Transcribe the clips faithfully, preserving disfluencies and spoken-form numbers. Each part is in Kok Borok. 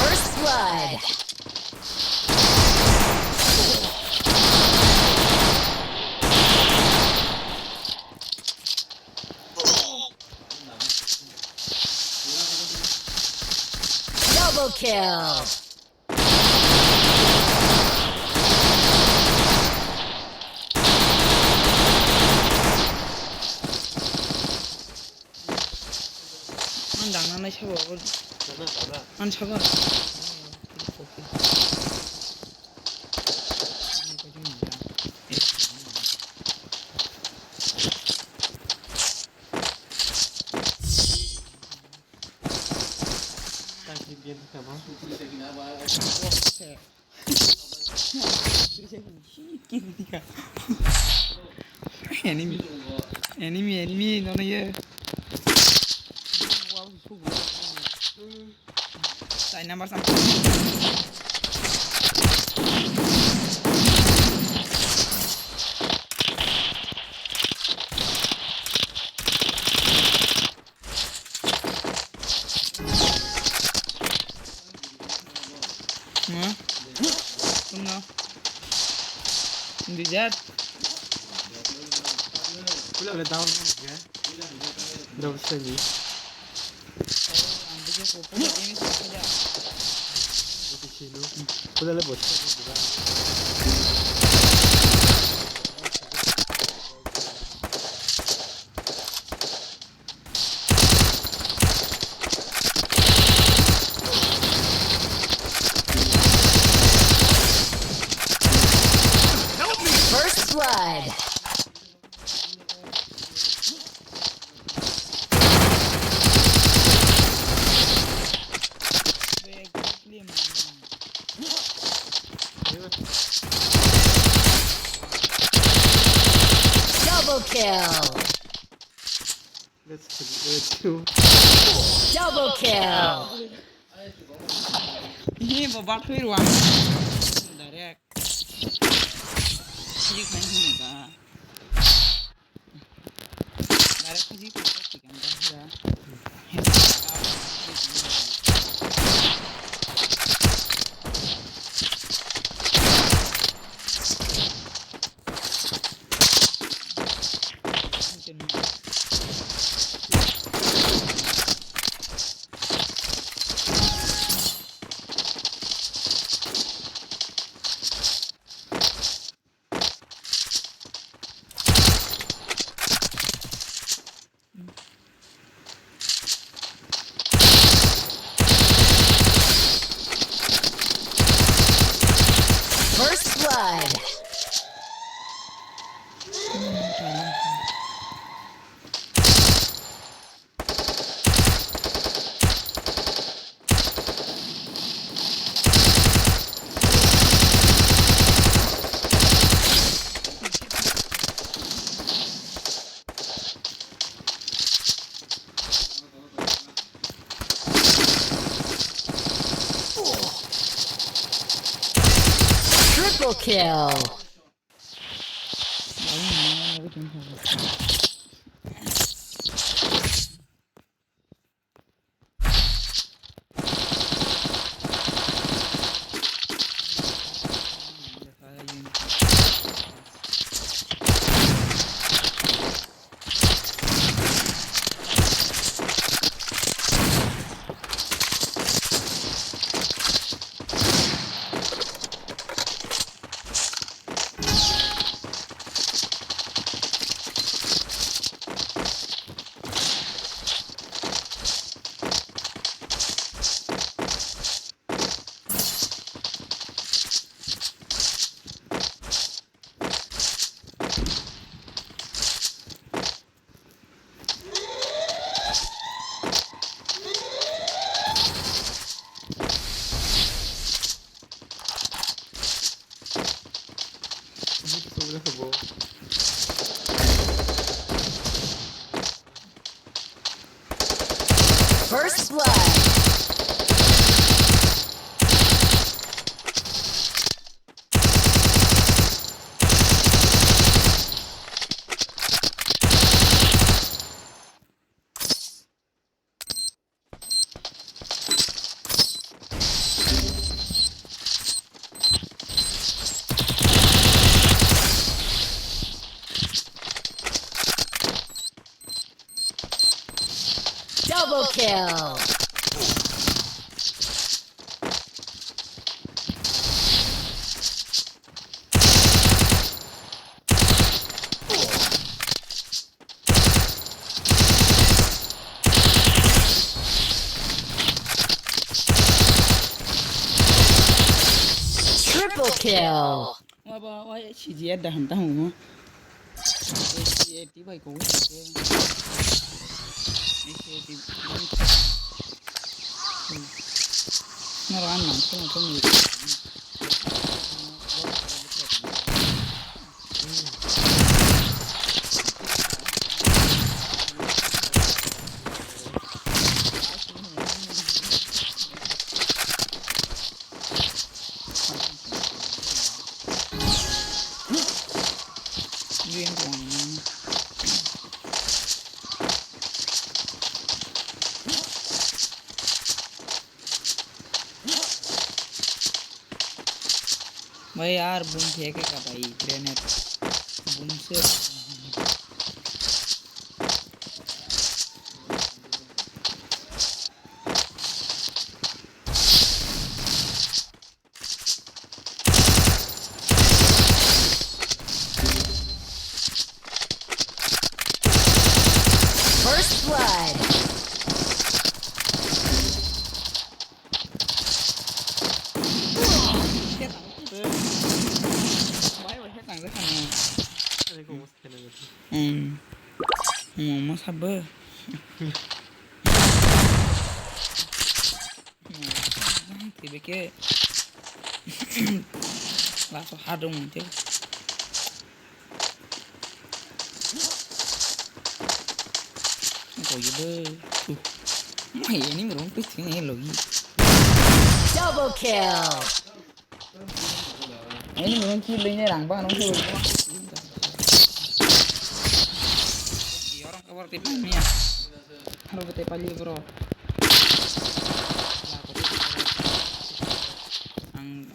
First blood. Double kill. Ang dangna nai sabo abo. Ang sabo. Enemy. Enemy, enemy, no, no, yeah. Wow, so good. Sai number sam. Hmm? Tungno. Dijat. Pula le down ya. Down sini. Pula le bos. First blood. Double kill. Let's kill, let's kill. Double kill. Ini babak kiri wang. Direct. Kiri kan ini ba. Direct kiri kan ba. First blood. Triple kill. First blood. Double kill. Triple kill. Waba, wai, C G R da ham ta hamo. A C A T bai ko, A C A T. Noro an nang, tong, tong, tong. Bhai, yaar, boom pheke ka bhai, grenade. Boom se. First blood. Hmm. Hmm, mo sabo. Tibike. Laso hadung te. Koyebe. Mai ini merong pis ini logi. Double kill. Ini merong kill ini rang bang nong tuh. Orang kabar tipe ni ya. Halo bete pali bro. Ang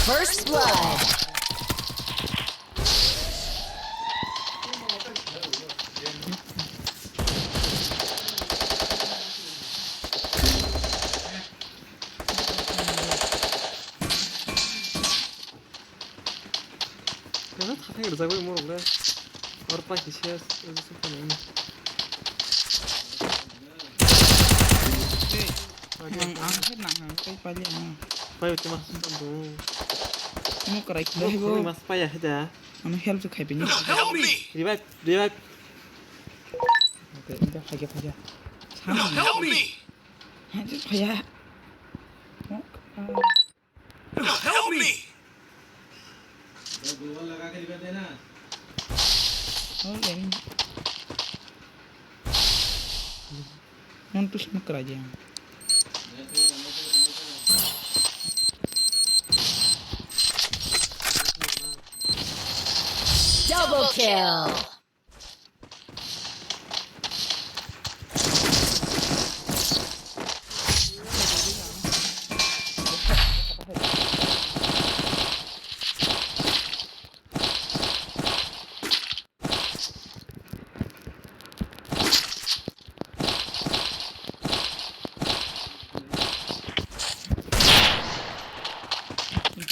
First blood. Kaiba thathai rwjak bai morok le. Or pai khe ses, ese se phone ni. Ang, ang khe nang, ang khe pali ang. Pai uti mas do. Mo krai khe bo. Mas pai ya heda. Ano help to khai bini. Help me! Revive, revive. Okay, inta phai khe phai khe. Help me! Hai phai ya. Help me! Oh, ya. Yang tu semua kerajaan. Double kill.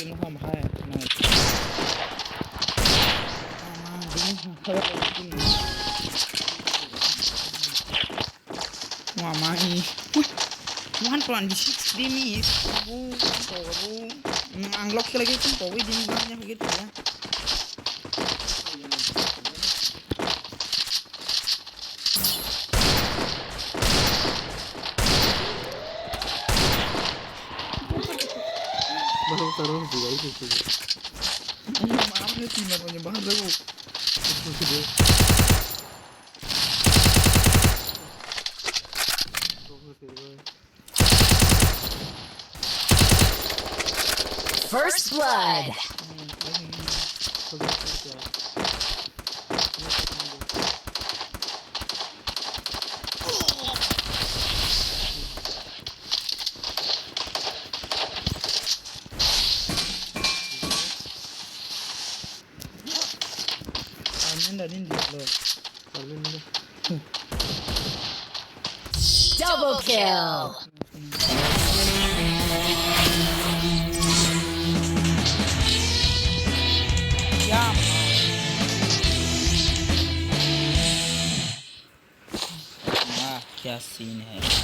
Wah, mahal. Nice. Wah, mahal. Wah, mahal. Wih, one twenty six damage. Abu, abu. Ang lock lagi tu, kau ini mana lagi tu ya. Masuk sarung juga itu sih. Maaf ya, sih, namanya bahasa, Bu. Itu sih, Bu. First blood. Double kill. वाह, क्या सीन है।